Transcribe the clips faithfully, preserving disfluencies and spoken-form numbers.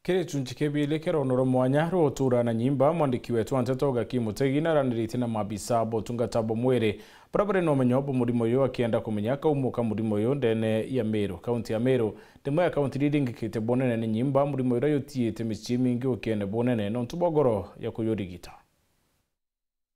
Kiri gicunci kia biiri kia rono rwa mwanya rwa utura na nyimba, mwandiki wetu wa nteto Gaki Mutegi naraniritie na maabisa ba utungata bwa mwiri baria bari na umenyo bwa murimo uyu, akienda kumenya kaumo ka murimo uyu ndene ya Meru. Kaunti ya Meru ni imwe ya kaunti iria iringikite bunene ni nyimba, murimo uria yutiite micii mingi ukiene bunene nontu bwa goro ya kuyurigita.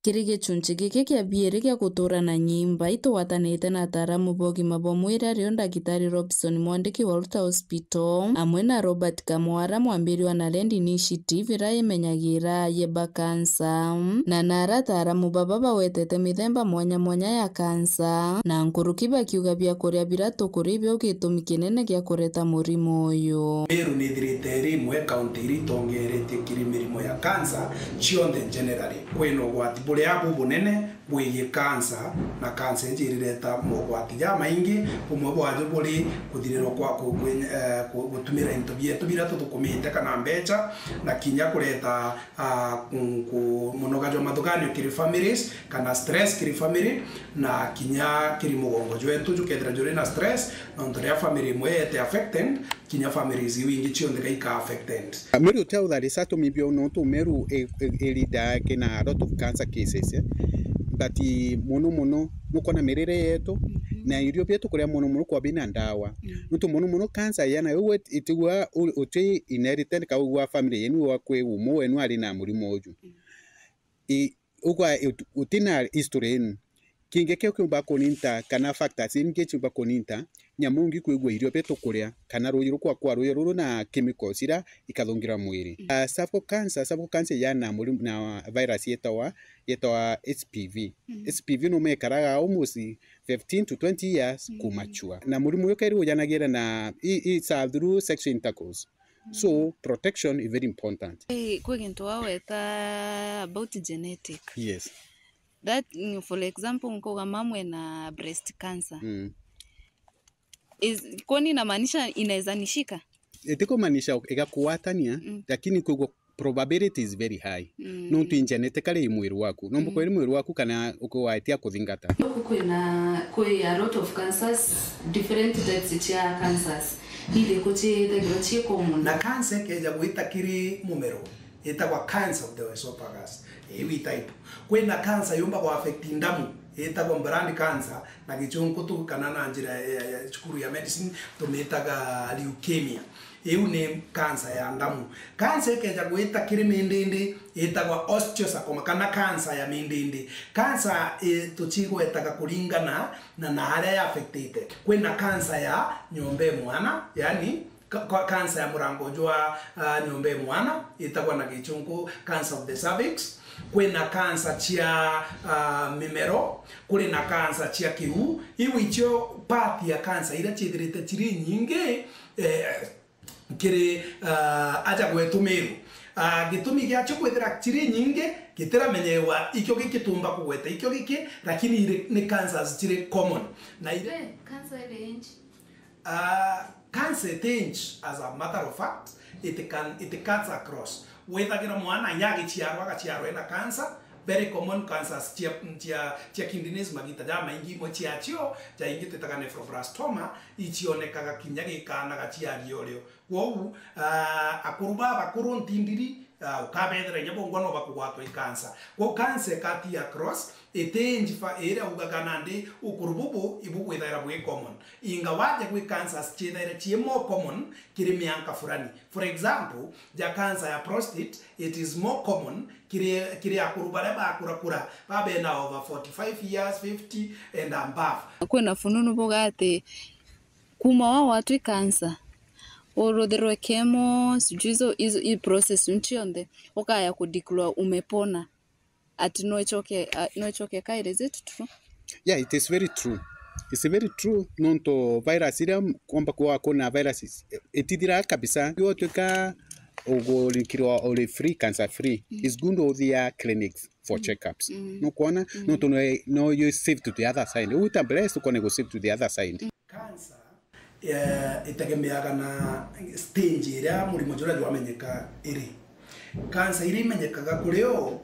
Kiri gicunci giki kia biiri gia gutura na nyimba, itugwatanite na ataaramu ba ugima bwa mwiri, ario ndagitari Robson, mwandiki wa Ulta Hospital, amwe na Robert Kamwara, mwambiri wa Naled Initiative, iria imenyagira yeba kansa. Na nara ataaramu baba bawetete mithemba mwanya mwanya ya kansa, na nkuruki bakiuga biakuria biria tukuria ibio gitumi kinene gia kureta murimo uyu. Meru nithirite iri imwe kaunti iria itongeretie kiri mirimo ya kansa cionthe generally. Kwina ugwati buria bubunene bwigii kansa, na kansa iji irireta mogwati jamaingi, bumwe bwajo buri kuthirirwa kwa ku-, ku-, eh, ku-, gutumira into bietu biria tuthukumite kana mbeca, na kinya kureta, ah, ku-, ku-, munoga jwa mathuganio kiri families, kana stress kiri family, na kinya kiri mugongo jwetu jukethira juri na stress, nontu riria family imwe yete affected, kinya families iu ingi cionthe gaika affected. Meru tia uthari sa tumibio nontu Meru i, i, i leader kina a lot of cancer cases, eh. But mono mono nukona mirire yetu, na irio bietu kuria mono mono kwa bina ndawa. Nontu mono mono cancer yana yo itigwa u-, uti inherited, ka ugwa family yenu wa kwi umo wenu ari na murimo uju. I, ugwa ut-, utina history yenu. Kingi kiu kiumba kuninta, kana factors ingi ciumba kuninta, nyamu ingi kwigua irio bia tukuria, kana ruuji rukwa kwa ruuji ruru na chemicals ira ikathungira mwiri. Ah, cervical cancer, cervical cancer yana murimu na virus yetawa, yetawa H P V. H P V no mekaraga almost fifteen to twenty years kumature. Na murimu uyu kairi ujanagira na i, i, sa through sexual intercourse. So protection is very important. Eh, kwi gintu waweta about genetic. Yes. That, mm, for example, nkuga mama ena breast cancer. Mm. Is, kwani inamaanisha inaweza nishika? Itikumaanisha igakuatania, lakini kwigua probability is very high. Nontu i genetically i mwiri waku. No mbukwiri mwiri waku kana ukwaetia kuthingata. Guku kwina, kwi a lot of cancers, different types cia cancers. Iriku ciithagirwa cii common? Na cancer ikeja gwita kiri mumero, itagwa cancer of the esophagus. Iu i type. Kwina cancer yumba ku affect ndamu, itagwa blood cancer na gichunku tu kana na njira ya, ya, ya cukuru ya medicine tumitaga leukemia. Iu ni cancer ya ndamu. Cancer ikeja gwita kiri mindindi, itagwa osteosarcoma kana cancer ya mindindi. Cancer, eh, tucigwetaga kuringana na, na haria ya affectite. Kwina cancer ya nyomba ya mwana, yani ka-, ka-, cancer ya murango jwa, ah, nyomba ya mwana, itagwa na gichunku cancer of the cervix. Kwina cancer cia, ah, mimero, kuri na cancer cia kiu. Iu icio part ya cancer iria ciithirite ciri nyingi, eh, kiri, ah, aja gwetu Meru. Ah, gitumi giacio kwithira ciri nyingi gitiramenyewa, ikio giki tumba kugweta ikio giki, lakini iri, ni cancers ciri common. Na iri, eh, cancer iri inch. Ah, cancer iti inch, as a matter of fact, it can, it cuts across. Withagira mwana inya agiciarwa, agaciarwa ena cancer, very common cancers cia, cia, cia kidneys magita jamaingi, imwe ciacio, ja ingi twitaga nephroblastoma, icionekaga kinya gikana gaciari orio. Kwou, ah, akuru babakuru ntindiri, ah, ukabethera inya bongwa no bakugwatwa i cancer. Kwou cancer ikati across, iti njifa iria ugaga nandi ukuru bubu ibu bwithaira bwi common. Inga waja gwi cancers ciithaira cii more common kiri mianka fulani. For example, ja cancer ya prostate, it is more common kiri, kiri akuru baria bakurakura, ba bena over forty-five years, fifty and above. Kwina fununu buga ati kuma wagwatwa i cancer, uruthirwe chemo, sijui izo, izo, i process iu cionthe, ukaya ku declare umepona. Ati no icoke, a, no icoke kairi, is it true? Yeah, it is very true. It's very true, nontu virus iria kwamba kwa kuna viruses, eh, itithiraga kabisa. Iwe utwika ugulikirwa uri free, cancer free. It's good uthia clinics for checkups. Nukwona? Nontu no, no you save to the other side. Uta bless ukone go save to the other side. Cancer, eh, itegemeaga na stage iria murimo juria jwamenyeka iri. Cancer iria imenyekaga kuri o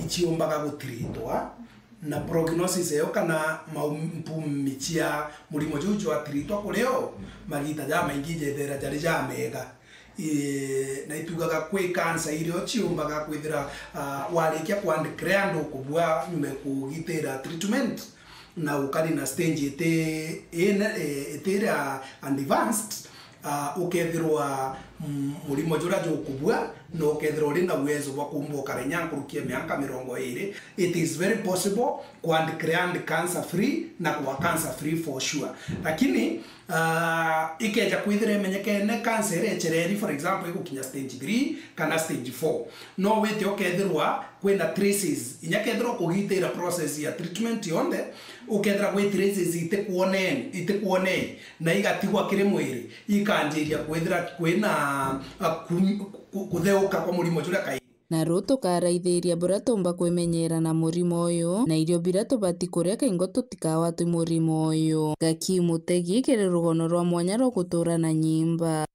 iciumbaga gutiritwa, na prognosis eyo kana maum-, mpumi cia murimo juu jwatiritwa kuri o, magita jamaingi ijethera jari jamega. Ii, na itugaga kwi cancer irio ciumbaga kwithira, ah, warikia kwandikira andu kubua nyuma ya kugitira treatment, na ukari na stage iti, ine, eh, itiria advanced, ah, ukethirwa, mm, murimo juria jukubua, na ukethirwa uri na uwezo bwa kumba ukara inya nkuruki ya mianka mirongo iri, it is very possible kwandikira and cancer free na kwa cancer free for sure. Lakini, ah, ikeja kwithira imenyekene cancer iria icereri, for example, igukinya stage three kana stage four, no wite ukethirwa kwina traces, inya kethirwa kugitira process ya treatment yonthe, ukethira gwi traces itikwoneni, itikwonei, na igatigwa kiri mwiri, ikanjiria kwithira kwina, ah, ku-, ku-, kutheuka kwa murimo juria kairi. Na ruu tukaraithiria buria tuumba kwimenyera na murimo uyu, na irio biria tubati kuria kaingo tutikawatwi murimo uyu. Gaki Mutegi kiri rugono rwa mwanya rwa gutura na nyimba.